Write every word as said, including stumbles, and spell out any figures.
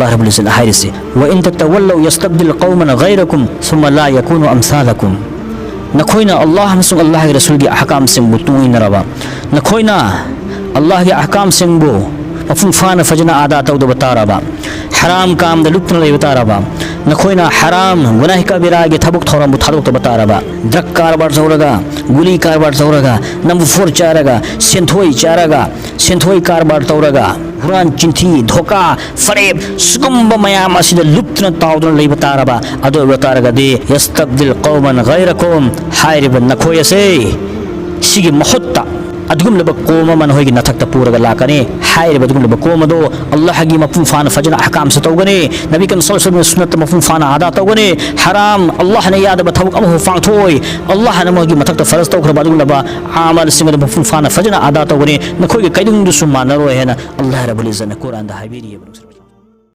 ꯑꯜꯂꯥꯍ ꯔꯕꯨꯜ ꯏꯖꯠꯅ ꯍꯥꯏꯔꯤꯁꯤ, "ꯋ ꯏꯟ ꯇꯛꯇꯋꯜꯂꯧ ꯌꯁꯇꯕꯗꯤꯜ ꯀꯧꯃꯟ ꯒꯩꯔꯀꯨꯝ ꯁꯨꯝꯃ ꯂꯥ ꯌꯀꯨꯅꯨ ꯑꯝꯁꯥꯂꯀꯨꯝ"꯫ ꯅꯈꯣꯏꯅ ꯑꯜꯂꯥꯍ ꯑꯃꯁꯨꯡ ꯑꯜꯂꯥꯍꯒꯤ ꯔꯁꯨꯜꯒꯤ ꯑꯍꯀꯥꯝꯁꯤꯡꯕꯨ ꯇꯨꯡ ꯏꯟꯅꯔꯕ, ꯅꯈꯣꯏꯅ ꯑꯜꯂꯥꯍꯒꯤ ꯑꯍꯀꯥꯝꯁꯤꯡꯕꯨ ꯃꯄꯨꯡ ꯐꯥꯅ ꯐꯖꯅ ꯑꯗꯥ ꯇꯧꯗꯕ ꯇꯥꯔꯕ, ꯍꯔꯥꯝ ꯀꯥꯝꯗ ꯂꯨꯞꯇꯨꯅ ꯂꯩꯕ ꯇꯥꯔꯕ, ꯅꯈꯣꯏꯅ ꯍꯔꯥꯝ ꯒꯨꯅꯥꯍꯤ ꯀꯕꯤꯔꯥꯒꯤ ꯊꯕꯛ ꯊꯧꯔꯝꯕꯨ ꯊꯥꯗꯣꯛꯇꯕ ꯇꯥꯔꯕ, ꯗ꯭ꯔꯒ ꯀꯔꯕꯥꯔ ꯇꯧꯔꯒ, ꯒꯨꯂꯤ ꯀꯔꯕꯥꯔ ꯇꯧꯔꯒ, ꯅꯝꯕꯨ ꯐꯣꯔ ꯆꯥꯔꯒ, ꯁꯦꯟꯊꯣꯏ ꯆꯥꯔꯒ, ꯁꯦꯟꯊꯣꯏ ꯀꯔꯕꯥꯔ ꯇꯧꯔꯒ, ꯍꯨꯔꯥꯟ ꯆꯤꯟꯊꯤ, ꯙꯣꯀꯥ, ꯐꯔꯦꯞ, ꯁꯤꯒꯨꯝꯕ ꯃꯌꯥꯝ ꯑꯁꯤꯗ ꯂꯨꯞꯇꯨꯅ ꯇꯥꯎꯗꯨꯅ ꯂꯩꯕ ꯇꯥꯔꯕ, ꯑꯗꯨ ꯑꯣꯏꯕ ꯇꯥꯔꯒꯗꯤ, "ꯌꯁꯇꯕꯗꯤꯜ ꯀꯧꯃꯟ ꯒꯩꯔꯀꯨꯝ", ꯍꯥꯏꯔꯤꯕ ꯅꯈꯣꯏ ꯑꯁꯦ, ꯁꯤꯒꯤ ꯃꯍꯨꯠꯇ ꯑꯗꯨꯒꯨꯝꯂꯕ ꯀꯣꯝ ꯑꯃ ꯅꯈꯣꯏꯒꯤ ꯅꯊꯛꯇ ꯄꯨꯔꯒ ꯂꯥꯛꯀꯅꯤ꯫ ꯍꯥꯏꯔꯤꯕ ꯑꯗꯨꯒꯨꯝꯂꯕ ꯀꯣꯝ ꯑꯗꯣ ꯑꯜꯂꯥꯍꯒꯤ ꯃꯄꯨꯡ ꯐꯥꯅ ꯐꯖꯅ ꯑꯍꯀꯥꯝꯁꯨ ꯇꯧꯒꯅꯤ, ꯅꯕꯤ ꯀꯔꯤꯝ ꯁꯜꯂꯜꯂꯥꯍꯨ ꯑꯂꯩꯍꯤ ꯋꯁꯜꯂꯝꯒꯤ ꯁꯨꯟꯅꯠꯇ ꯃꯄꯨꯡ ꯐꯥꯅ ꯑꯗꯥ ꯇꯧꯒꯅꯤ, ꯍꯔꯥꯝ, ꯑꯜꯂꯥꯍꯅ ꯌꯥꯗꯕ ꯊꯕꯛ ꯑꯃꯐꯥꯎ ꯄꯥꯡꯊꯣꯛꯑꯣꯏ, ꯑꯜꯂꯥꯍꯅ ꯃꯣꯏꯒꯤ ꯃꯊꯛꯇ ꯐꯔꯖ ꯇꯧꯈ꯭ꯔꯕ ꯑꯗꯨꯒꯨꯝꯂꯕ ꯑꯃꯜꯁꯤꯡ ꯑꯗꯨ ꯃꯄꯨꯡ ꯐꯥꯅ ꯐꯖꯅ ꯑꯗꯥ ꯇꯧꯒꯅꯤ, ꯅꯈꯣꯏꯒꯤ ꯀꯩꯗꯧꯅꯨꯡꯗꯁꯨ ꯃꯥꯟꯅꯔꯣꯏ ꯍꯥꯏꯅ ꯑꯜꯂꯥꯍ ꯔꯕꯨꯜ ꯏꯖꯠꯅ ꯀꯨꯔꯥꯟꯗ ꯍꯥꯏꯕꯤꯔꯤꯑꯕ꯫